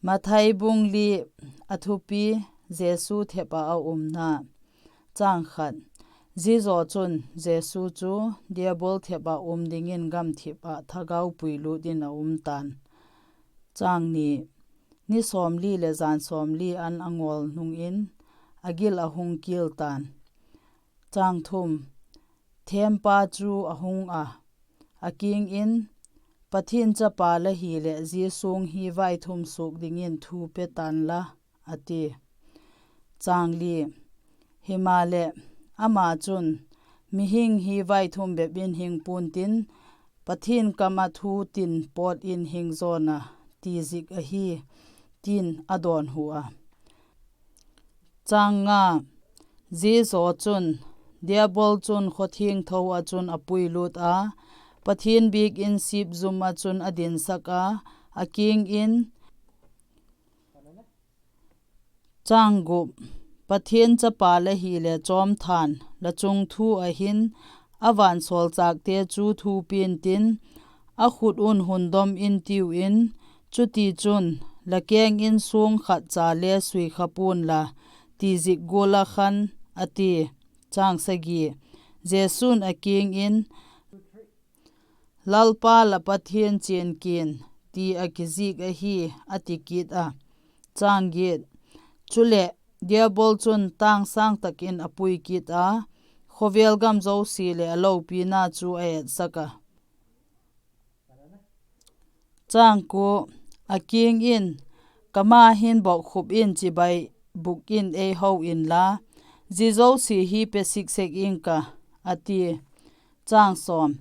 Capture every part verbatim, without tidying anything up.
Mathai bung li. A thupi: Jesu thep ah a umna. Chang khat. Ziazaw chun Jesu chu diabol thep ah um dingin gamthip ah thagau puilut in a um ta'n. Chang ni. Ni sawmli leh jan sawmli an a ngawl nung in a gil a hung kil ta'n. Chang thum. Thêmpa chu a hung a, a kiang in, Pathian Chapa la hileh zia suang hi vaithum suak dingin thu pe ta'n la, a ti. Chang li. Himaleh, ama chun, Mihing hi vaithum bep in hing pua'n tin, Pathian kam ah thu tin pawt in hing zawn a, ti zik ahi, ti'n a dawnhu a. Chang nga. Ziazaw chun, diabol chun khaw thiangtho ah chun a puilut a, Pathian biakin sip zum ah chun a dinsak a, a kiang in, Chang gup. Pathian Chapa la hileh chawmtha'n, la chungthu ah hin a vansawlchâkte chu thu pia'n tin, a khut un hun dom in tiu in, chutichun, la keng in suang khat cha le sui kha pua'n la, ti zik gual ah khan, a ti. Chang sagi. Jesu'n a kiang in, Lalpa la Pathian chian kia'n, ti a kizik ahi, a ti kit a. Chang giat. Chuleh, diabol chun tâng sâng tak in a pui kit a, khawvel gam zosia leh a lopina chu a etsak a. Chang kua. A kiang in, Ka ma hin bokkhup in chibai bûk in ei ho inla, zia zosia hi pe sik sek ing ka, a tia. Chang sawm.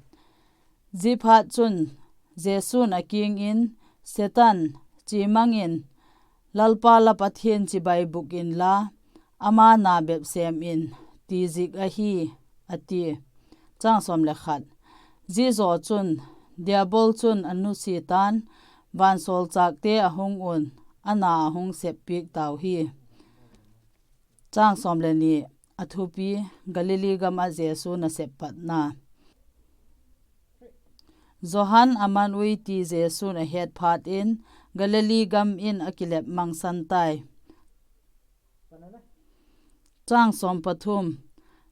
Ziaphatchun, Jesu'n a kiang in, Setan, chia mang in, Lalpa la Pathian chibai bûk inla, ama na bep sêm in, ti zik ahi, a tia. Chang sawm le khat. Ziazaw chun, diabol chun a nusia ta'n, vansawlchâkte a hung un, a na a hung sep piak tau hi. Chang sawm le ni. A thupi: Galili gam ah Jesu nasep patna. Johan a man ui ti Jesu'n a het phat in, Galili gam in a kilep mangsan tai. Chang sawm pathum.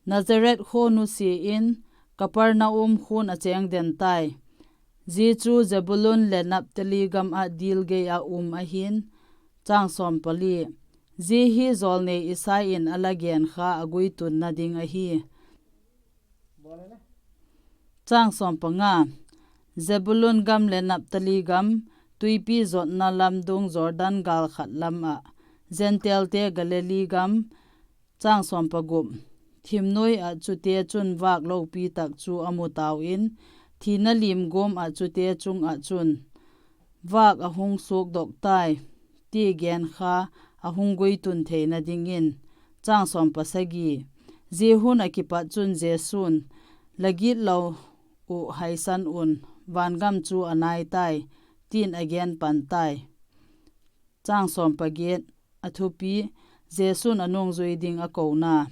Nazareth khua nusia in Kapernaum khua'n a chêng den tai. Zia chu Zebulun leh Naphtali gam ah dil gei ah um ahi'n. Chang sawm pali. Zia hi jawlnei Isai in a la gen kha a guitunna ding ahi. Chang sawm panga. Zebulun gam leh Naphtali gam, tuipi zotna lamdung Jordan gâl khat lam ah, Gentilete Galili gam. Chang sawm pagup. Thim nuai ah chute chun vâk lopi tak chu a mu tau in, thina lim guam ah chute chung ah chun vâk a hung suakdok tai, ti gen kha a hung guitun theina dingin. Chang sawm pasagi. Zia hun ah kipat chun Jesu'n, La gitlo uh haisan un, vangam chu a nai tai, ti'n a gen pan tai. Chang sawm pagiat. A thupi: Jesu'n a nungzui ding a kona.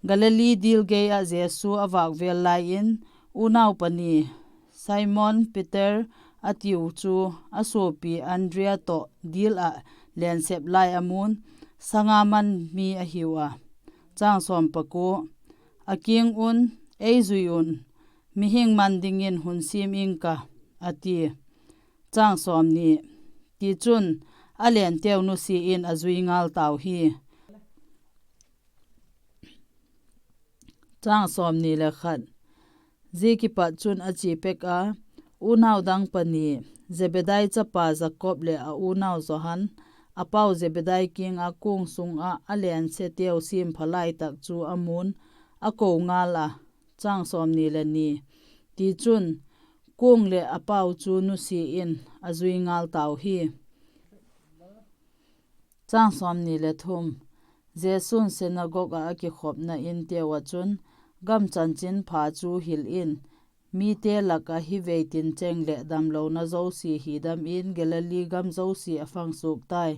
Galili dil gei ah Jesu a vâk vêl lai in, unau pani, Simon Peter a tiu chu, a suapi Andria tawh dil ah lensep lai a mu'n, sanga man mi a hiu a. Chang sawm pakua. A kiang un, Ei zui un, mihing man dingin hun siam ing ka, a tia. Chang sawmni. Tichun, a lenteu nusia in a zui ngal tau hi. Chang sawmni le khat. Zia kipat chun a chia pek a, unau dang pani, Zebedai chapa Jakob leh a unau Johan, a pau Zebedai kiang ah kuang sung ah a lenseteu siam pha lai tak chu a mu'n, a ko ngal a. Chang sawmni le ni. Tichun, kuang leh a pau chu nusia in a zui ngal tau hi. Chang sawmni le thum. Jesu'n sinagog ah a kikhopna inteu ah chun, gam chanchinpha chu hil in, mite lak ah hivei tin cheng leh damlona zosia hi dam in Galili gam zosia a phang suak tai.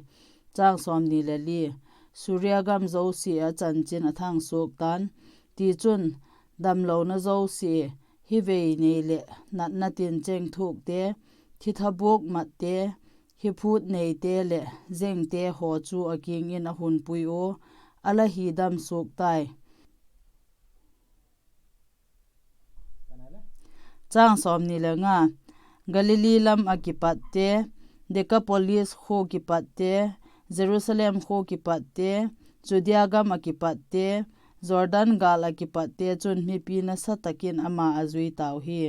Chang sawmni le li. Suria gam zosia ah chanchin a thang suak ta'n. Tichun, damlona zosia, hivei nei leh natna tin cheng thuakte, thithabuak matte, kiphut neite leh zengte haw chu a kiang in a hun pui ua, a la hi dam suak tai. Galilee lam ah kipatte, Dekapolis khua kipatte, Jerusalem khua kipatte, Judea gam ah kipatte, Jordan gâl ah kipatte chun mipi nasa tak in ama a zui tau hi.